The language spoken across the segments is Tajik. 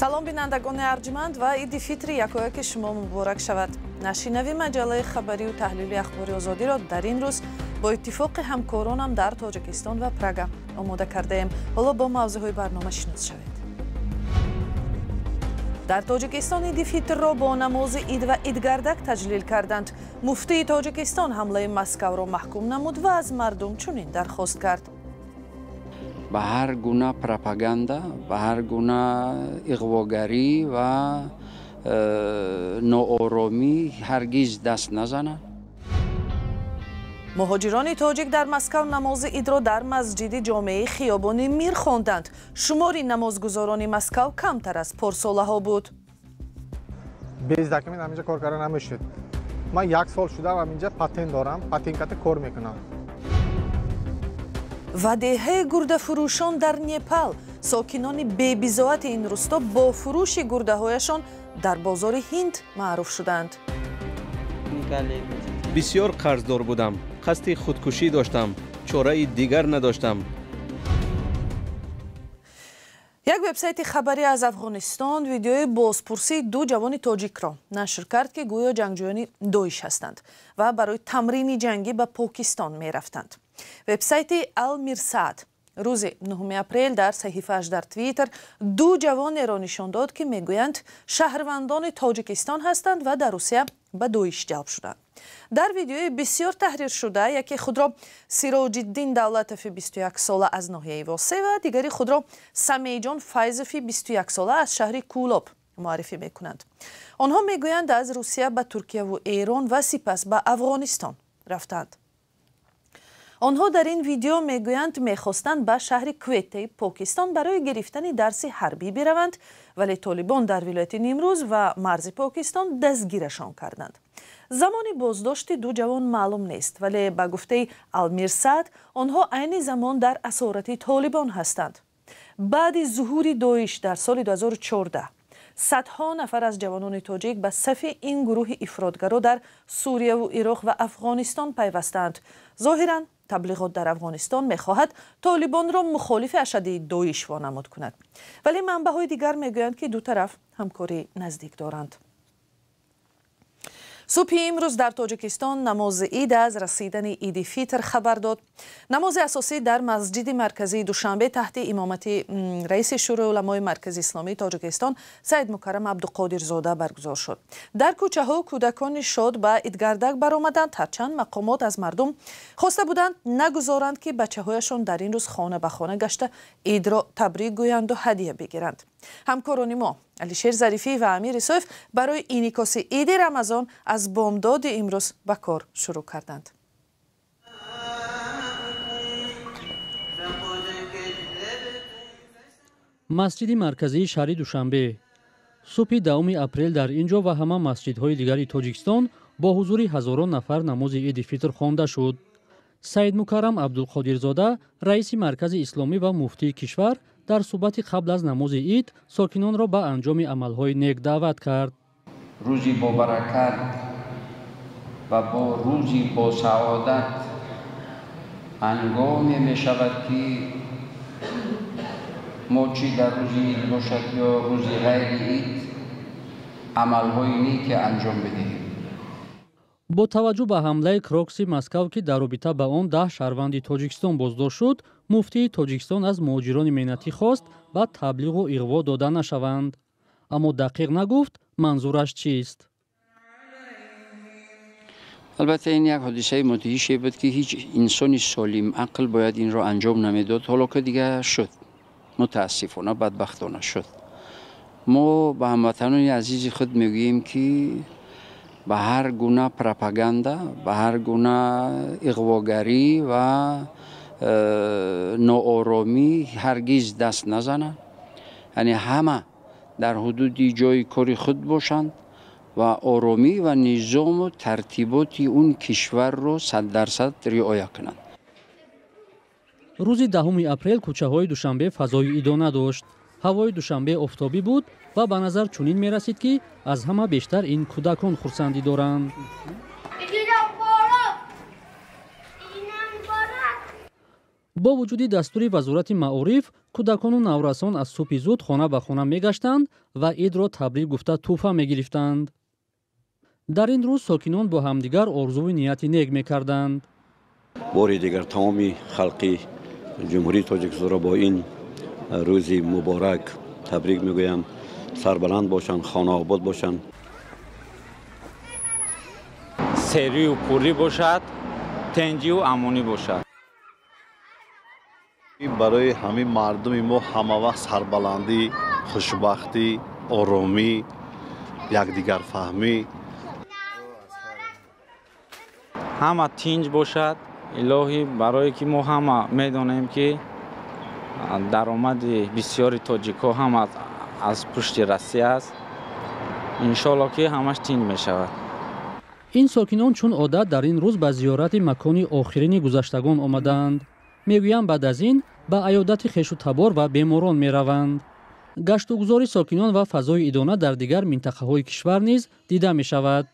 Салом, бинандагони арҷманд, ва иди фитри якояки шумо муборак шавад. Нашри нави маҷаллаи хабарию таҳлили Ахбори Озодиро дар ин рӯз бо иттифоқи ҳамкоронам дар Тоҷикистон ва Прага омода кардаем. Ҳоло бо мавзӯъҳои барнома шинос шавед. Дар Тоҷикистон иди фитрро бо намози ид ва идгардак таҷлил карданд. Муфтии Тоҷикистон ҳамлаи Москавро маҳкум намуд ва аз мардум чунин дархост кард: ба ҳар гуна пропаганда, ба ҳар гуна иғвогарӣ ва нооромӣ ҳаргиз даст назанад. Муҳоҷирони тоҷик дар Москав намози идро дар масҷиди ҷомеаи хиёбони Мир хонданд. Шумори намозгузорони Москав камтар аз порсолаҳо буд. Без документ ҳаминҷа кор карда намешуд. Ман як сол шудам ҳаминҷа, патент дорам, патентката кор мекунам. Ва деҳаи гурдафурӯшон дар Непал. Сокинони бебизоати ин рӯсто бо фурӯши гурдаҳояшон дар бозори Ҳинд маъруф шуданд. Бисёр қарздор будам, қасди худкушӣ доштам, чораи дигар надоштам. Як вебсайти хабарӣ аз Афғонистон видеои бозпурсии ду ҷавони тоҷикро нашр кард, ки гӯё ҷангҷӯёни Доиш ҳастанд ва барои тамрини ҷангӣ ба Покистон мерафтанд. Вебсайти Алмирсаад рӯзи 9 апрел дар саҳифааш дар Твиттер ду ҷавонеро нишон дод, ки мегӯянд шаҳрвандони Тоҷикистон ҳастанд ва дар Русия ба Доиш ҷалб шуданд. Дар видеои бисёр таҳриршуда яке худро Сироҷиддин Давлатови 21сола аз ноҳияи Восе ва дигари худро Самеъҷон Файзови 21сола аз шаҳри Кӯлоб муаррифӣ мекунанд. Онҳо мегӯянд, аз Русия ба Туркияву Эрон ва сипас ба Афғонистон рафтанд. Онҳо дар ин видео мегӯянд, мехостанд ба шаҳри Кветтаи Покистон барои гирифтани дарси ҳарбӣ бираванд, вале толибон дар вилояти Нимрӯз ва марзи Покистон дастгирашон карданд. Замони боздошти ду ҷавон маълум нест, вале ба гуфтаи Алмирсад онҳо айни замон дар асорати толибон ҳастанд. Баъди зуҳури Доиш дар соли 2014 садҳо нафар аз ҷавонони тоҷик ба сафи ин гурӯҳи ифротгаро дар Сурияву Ироқ ва Афғонистон пайвастаанд. Зоҳиран, таблиғот дар Афғонистон мехоҳад толибонро мухолифи ашаддии Доиш вонамуд кунад, вале манбаъҳои дигар мегӯянд, ки ду тараф ҳамкории наздик доранд. Субҳи имрӯз дар Тоҷикистон намози ид аз расидани иди фитр хабар дод. Намози асосӣ дар масҷиди марказии Душанбе таҳти имомати раиси Шӯрои уламои Маркази исломии Тоҷикистон Саидмукаррам Абдуқодирзода баргузор шуд. Дар кӯчаҳо кӯдакони шод ба идгардак баромаданд, ҳарчанд мақомот аз мардум хоста буданд, нагузоранд, ки бачаҳояшон дар ин рӯз хона ба хона гашта идро табрик гӯянду ҳадия бигиранд. Ҳамкорони мо Алишер Зарифӣ ва Амир Исоев барои инъикоси иди Рамазон аз бомдоди имрӯз ба кор шурӯъ карданд. Масҷиди марказии шаҳри Душанбе. Субҳи 10 апрел дар ин ҷо ва ҳама масҷидҳои дигари Тоҷикистон бо ҳузури ҳазорон нафар намози иди фитр хонда шуд. Саидмукаррам Абдулқодирзода, раиси Маркази исломӣ ва муфтии кишвар, дар суҳбати қабл аз намози ид сокинонро ба анҷоми амалҳои нек даъват кард. Рӯзи бобаракат ва бо рӯзи босаодат ҳангоме мешавад, ки мо чӣ дар рӯзи ид бошад ё рӯзи ғайри ид амалҳои неке анҷом бидиҳем. Бо таваҷҷӯҳ ба ҳамлаи Крокуси Москав, ки дар робита ба он 10 шаҳрванди Тоҷикистон боздошт шуд, муфтии Тоҷикистон аз муҳоҷирони меҳнатӣ хост, ба таблиғу иғво дода нашаванд, аммо дақиқ нагуфт, манзураш чист. Албатта, ин як ҳодисаи мудҳише буд, ки ҳеҷ инсони солим ақл бояд инро анҷом намедод. Ҳоло ки дига шуд, мутаассифона, бадбахтона шуд. Мо ба ҳамватанони азизи худ мегӯем, ки ба ҳар гуна пропаганда, ба ҳар гуна иғвогарӣ ва нооромӣ ҳаргиз даст назананд, яъне ҳама дар ҳудуди ҷои кори худ бошанд ва оромӣ ва низому тартиботи он кишварро 100% риоя кунанд. Рӯзи 10 апрел кӯчаҳои Душанбе фазои идона дошт. Ҳавои Душанбе офтобӣ буд ва ба назар чунин мерасид, ки аз ҳама бештар ин кӯдакон хурсандӣ доранд. Бо вуҷуди дастури Вазорати маориф, кӯдакону наврасон аз субҳи зуд хона ба хона мегаштанд ва идро табрик гуфта тӯҳфа мегирифтанд. Дар ин рӯз сокинон бо ҳамдигар орзуву нияти нек мекарданд. Бори дигар тамоми халқи Ҷумҳурии Тоҷикистонро бо ин рӯзи муборак табрик мегӯям. Сарбаланд бошанд, хонаобод бошанд. Серию пурӣ бошад, тенҷию амонӣ бошад. Барои ҳамин мардуми мо ҳама вақт сарбаландӣ, хушбахтӣ, оромӣ, якдигарфаҳмӣ. Ҳама тинҷ бошад, илоҳӣ, барое ки мо ҳама медонем, ки даромади бисёри тоҷикҳо ҳам аз пушти Россия аст. Иншоалло, ки ҳамаш тинҷ мешавад. Ин сокинон чун одат дар ин рӯз ба зиёрати макони охирини гузаштагон омадаанд. Мегӯянд, баъд аз ин ба аёдати хешу табор ва беморон мераванд. Гаштугузори сокинон ва фазои идона дар дигар минтақаҳои кишвар низ дида мешавад.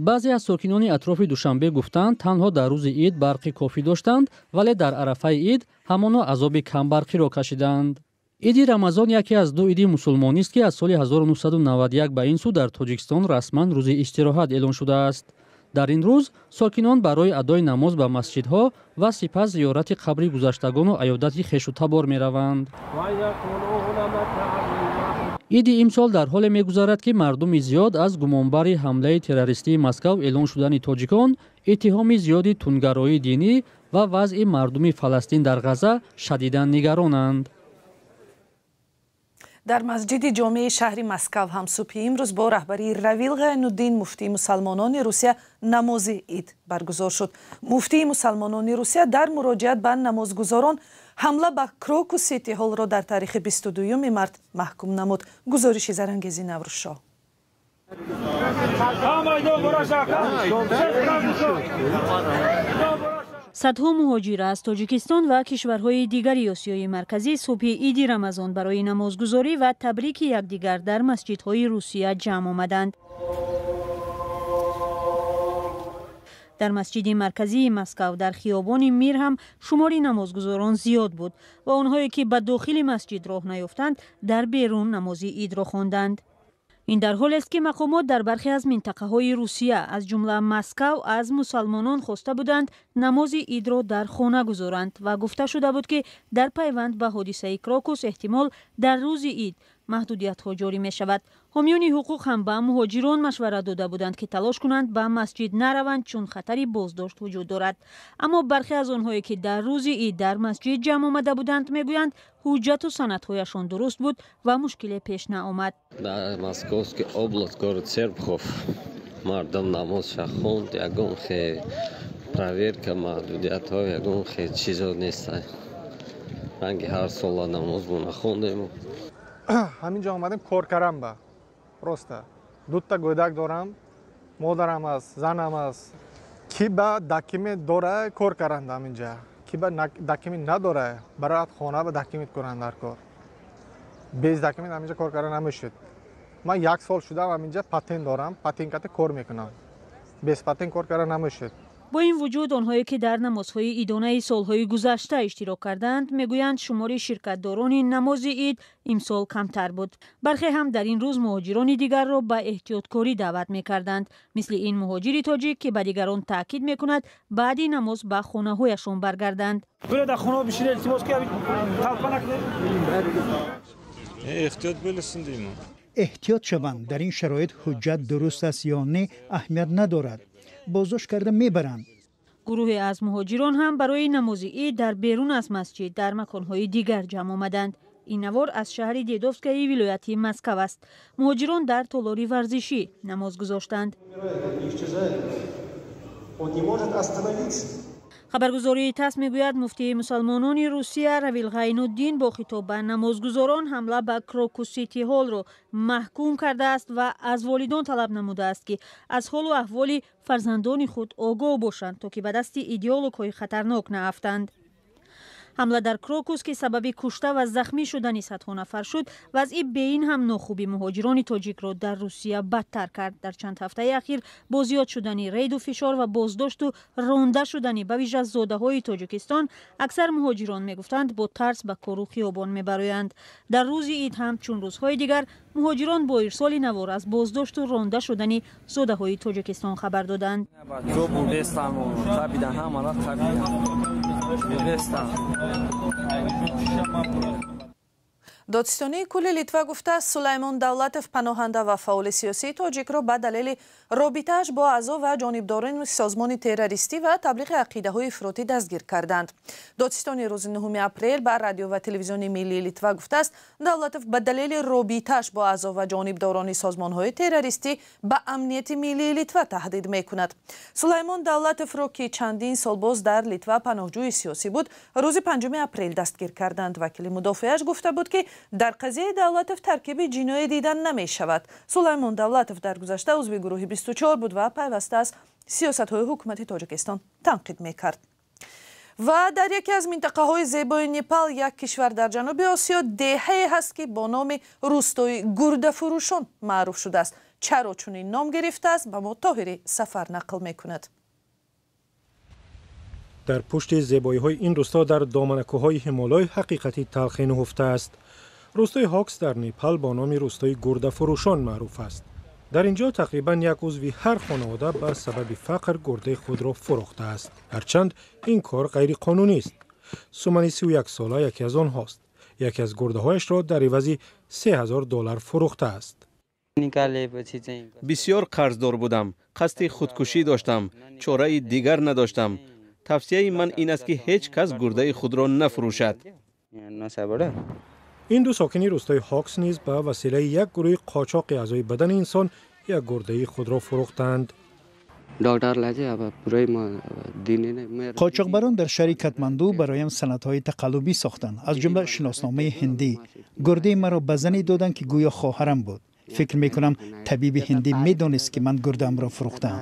Баъзе аз сокинони атрофи Душанбе гуфтанд, танҳо дар рӯзи ид барқи кофӣ доштанд, вале дар арафаи ид ҳамоно азоби камбарқиро кашиданд. Иди Рамазон яке аз ду иди мусулмонист, ки аз соли 1991 ба ин сӯ дар Тоҷикистон расман рӯзи истироҳат эълон шудааст. Дар ин рӯз сокинон барои адои намоз ба масҷидҳо ва сипас зиёрати қабри гузаштагону аёдати хешу табор мераванд. Иди имсол дар ҳоле мегузарад, ки мардуми зиёд аз гумонбари ҳамлаи террористии Москав эълон шудани тоҷикон, иттиҳоми зиёди тундгароии динӣ ва вазъи мардуми Фаластин дар Ғаза шадидан нигаронанд. Дар масҷиди ҷомеи шаҳри Москав ҳам субҳи имрӯз бо раҳбарии Равил Ғайнуддин, муфтии мусалмонони Русия, намози ид баргузор шуд. Муфтии мусалмонони Русия дар муроҷиат ба намозгузорон ҳамла ба Крокус Сити Ҳолро дар таърихи 22 март маҳкум намуд. Гузориши Зарангези Наврӯзшоҳ. Садҳо муҳоҷир аз Тоҷикистон ва кишварҳои дигари Осиёи Марказӣ субҳи иди Рамазон барои намозгузорӣ ва табрики якдигар дар масҷидҳои Русия ҷамъ омаданд. Дар масҷиди марказии Москав дар хиёбони Мир ҳам шумори намозгузорон зиёд буд ва онҳое ки ба дохили масҷид роҳ наёфтанд, дар берун намози идро хонданд. Ин дар ҳолест, ки мақомот дар бархе аз минтақаҳои Русия, аз ҷумла Москав, аз мусалмонон хоста буданд намози идро дар хона гузоранд ва гуфта шуда буд, ки дар пайванд ба ҳодисаи Крокус эҳтимол дар рӯзи ид маҳдудиятҳо ҷорӣ мешавад. Ҳомиёни ҳуқуқ ҳам ба муҳоҷирон машварат дода буданд, ки талош кунанд ба масҷид нараванд, чун хатари боздошт вуҷуд дорад. Аммо бархе аз онҳое, ки дар рӯзи ид дар масҷид ҷамъ омада буданд, мегӯянд, ҳуҷҷату санадҳояшон дуруст буд ва мушкиле пеш наомад. Дар Московский область, город Серпухов, мардум намозша хонд, ягон хе проверка, маҳдудиятҳо, ягон хе чизо нест. Ранги ҳар сола намозмона хондем. Ҳамин ҷо омадем кор карам ба. Просто дута гӯдак дорам, модарам аст, занам аст. Ки ба документ дора, кор каранд ҳамин ҷа. Ки ба документ надора, барояд хона ба документ кунанд дар кор. Без документ ҳамин ҷа кор карда намешуд. Ман як сол шудам ҳамин ҷа патент дорам, патент ката кор мекунам. Без патент кор карда намешуд. Бо ин вуҷуд, онҳое ки дар намозҳои идонаи солҳои гузашта иштирок карданд, мегӯянд, шумори ширкатдорони намози ид имсол камтар буд. Бархе ҳам дар ин рӯз муҳоҷирони дигарро ба эҳтиёткорӣ даъват мекарданд, мисли ин муҳоҷири тоҷик, ки ба дигарон таъкид мекунад баъди намоз ба хонаҳояшон баргарданд. Эҳтиёт шаванд. Дар ин шароит ҳуҷҷат дуруст аст ё не, аҳамият надорад, боздошт карда мебаранд. Гурӯҳе аз муҳоҷирон ҳам барои намози ид дар берун аз масҷид дар маконҳои дигар ҷамъ омаданд. Ин навор аз шаҳри Дедовскаи вилояти Москав аст. Муҳоҷирон дар толори варзишӣ намоз гузоштанд. Хабаргузории ТАСС мегӯяд, муфтии мусалмонони Русия Равил Ғайнуддин бо хитоб ба намозгузорон ҳамла ба Крокус Сити Ҳолро маҳкум кардааст ва аз волидон талаб намудааст, ки аз ҳолу аҳволи фарзандони худ огоҳ бошанд, то ки ба дасти идеологҳои хатарнок наафтанд. Ҳамла дар Крокус, ки сабаби кушта ва захмӣ шудани садҳо нафар шуд, вазъи бе ин ҳам нохуби муҳоҷирони тоҷикро дар Русия бадтар кард. Дар чанд ҳафтаи ахир бо зиёд шудани рейду фишор ва боздошту ронда шудани ба вижа зодаҳои Тоҷикистон, аксар муҳоҷирон мегуфтанд, бо тарс ба кору хиёбон мебароянд. Дар рӯзи ид ҳам, чун рӯзҳои дигар, муҳоҷирон бо ирсоли навор аз боздошту ронда шудани зодаҳои Тоҷикистон хабар доданд. Додситонии кулли Литва гуфтааст, Сулаймон Давлатов, паноҳанда ва фаъоли сиёсии тоҷикро ба далели робитааш бо аъзо ва ҷонибдорони созмони террористӣ ва таблиғи ақидаҳои ифротӣ дастгир карданд. Додситонӣ рӯзи 9 апрел ба радио ва телевизиони миллии Литва гуфтааст, Давлатов ба далели робитааш бо аъзо ва ҷонибдорони созмонҳои террористӣ ба амнияти миллии Литва таҳдид мекунад. Сулаймон Давлатовро, ки чандин сол боз дар Литва паноҳҷӯи сиёсӣ буд, рӯзи 5 апрел дастгир карданд. Вакили мудофиааш гуфта буд, ки дар қазияи Давлатов таркиби ҷиноӣ дида намешавад. Сулаймон Давлатов дар гузашта узви гурӯҳи 24 буд ва пайваста аз сиёсатҳои ҳукумати Тоҷикистон танқид мекард. Ва дар яке аз минтақаҳои зебои Непал, як кишвар дар ҷануби Осиё, деҳае ҳаст, ки бо номи рӯстои гурдафурӯшон маъруф шудааст. Чаро чунин ном гирифтааст, ба мо Тоҳири Сафар нақл мекунад. Дар пушти зебоиҳои ин рӯсто дар доманакӯҳҳои Ҳимолой ҳақиқати талхе нуҳуфта аст. Рӯстои Ҳокс дар Непал бо номи рӯстои гурдафурӯшон маъруф аст. Дар ин ҷо тақрибан як узви ҳар хонавода ба сабаби фақр гурдаи худро фурӯхтааст. Ҳарчанд ин кор ғайриқонунӣ аст. Сумани 31-сола яке аз онҳост. Яке аз гурдаҳояшро дар ивази $3000 фурӯхтааст. Бисёр қарздор будам, қасди худкушӣ доштам, чораи дигар надоштам. Тавсияи ман ин аст, ки ҳеҷ кас гурдаи худро нафурӯшад. Ин ду сокини рӯстои Ҳокс низ ба василаи як гурӯҳи қочоқи аъзои бадани инсон як гурдаи худро фурӯхтанд. Қочоқбарон дар шаҳри Катманду бароям санадҳои тақаллубӣ сохтанд, аз ҷумла шиносномаи ҳиндӣ. Гурдаи маро ба зане доданд, ки гӯё хоҳарам буд. Фикр мекунам, табиби ҳиндӣ медонист, ки ман гурдаамро фурӯхтаам.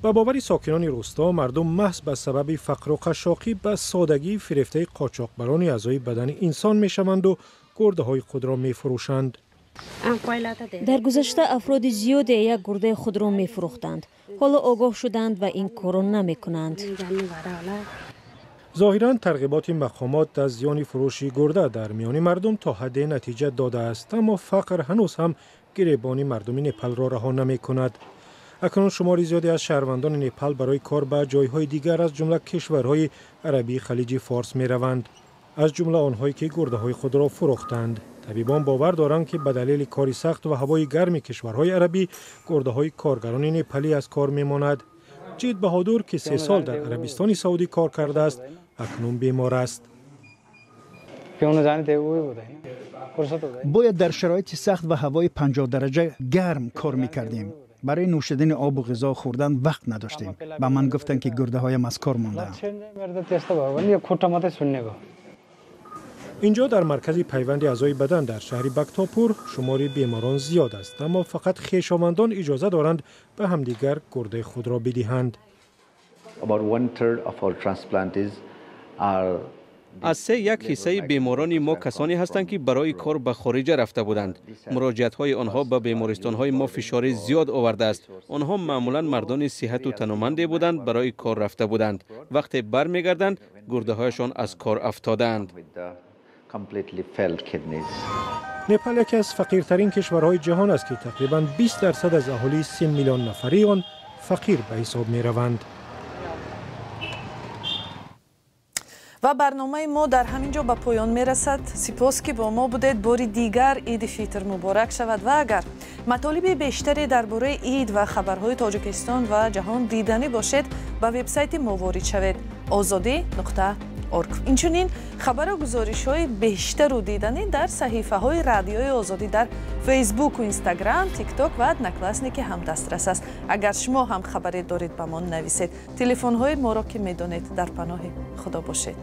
Ба бовари сокинони рӯсто, мардум маҳз ба сабаби фақру қашшоқӣ ба содагӣ фирефтаи қочоқбарони аъзои бадани инсон мешаванду гурдаҳои худро мефурӯшанд. Дар гузашта афроди зиёде як гурдаи худро мефурӯхтанд. Ҳоло огоҳ шуданд ва ин корро намекунанд. Зоҳиран тарғиботи мақомот аз зиёни фурӯши гурда дар миёни мардум то ҳадде натиҷа додааст, аммо фақр ҳанӯз ҳам гиребони мардуми Непалро раҳо намекунад. Акнун шумори зиёде аз шаҳрвандони Непал барои кор ба ҷойҳои дигар, аз ҷумла кишварҳои арабии Халиҷи Форс мераванд, аз ҷумла онҳое ки гурдаҳои худро фурӯхтанд. Табибон бовар доранд, ки ба далели кори сахт ва ҳавои гарми кишварҳои арабӣ гурдаҳои коргарони непалӣ аз кор мемонад. Ҷид Баҳодур, ки 3 сол дар Арабистони Саудӣ кор кардааст, акнун бемор аст. Бояд дар шароити сахт ва ҳавои 50 дараҷа гарм кор мекардем. Барои нӯшидани обу ғизо хӯрдан вақт надоштем. Ба ман гуфтанд, ки гурдаҳоям аз кор мондаанд. Инҷо дар маркази пайванди аъзои бадан дар шаҳри Бактопур шумори беморон зиёд аст, аммо фақат хешовандон иҷоза доранд ба ҳамдигар гурдаи худро бидиҳанд. Аз се як ҳиссаи беморони мо касоне ҳастанд, ки барои кор ба хориҷа рафта буданд. Муроҷиатҳои онҳо ба бемористонҳои мо фишори зиёд овардааст. Онҳо маъмулан мардони сиҳату тануманде буданд, барои кор рафта буданд. Вақте бармегарданд, гурдаҳояшон аз кор афтодаанд. Непал яке аз фақиртарин кишварҳои ҷаҳон аст, ки тақрибан 20% аз аҳолии 3 миллион нафарии он фақир ба ҳисоб мераванд. Ва барномаи мо дар ҳамин ҷо ба поён мерасад. Сипос, ки бо мо будед. Бори дигар Иди Фитр муборак шавад ва агар матолиби бештаре дар бораи ид ва хабарҳои Тоҷикистон ва ҷаҳон диданӣ бошед, ба вебсайти мо ворид шавед: ozodi.org. Инчунин хабару гузоришҳои бештару диданӣ дар саҳифаҳои Радиои Озодӣ дар Фейсбуку Инстаграм, Тикток ва Одноклассники ҳам дастрас аст. Агар шумо ҳам хабаре доред, ба мо нависед. Телефонҳои моро ки медонед. Дар паноҳи Худо бошед.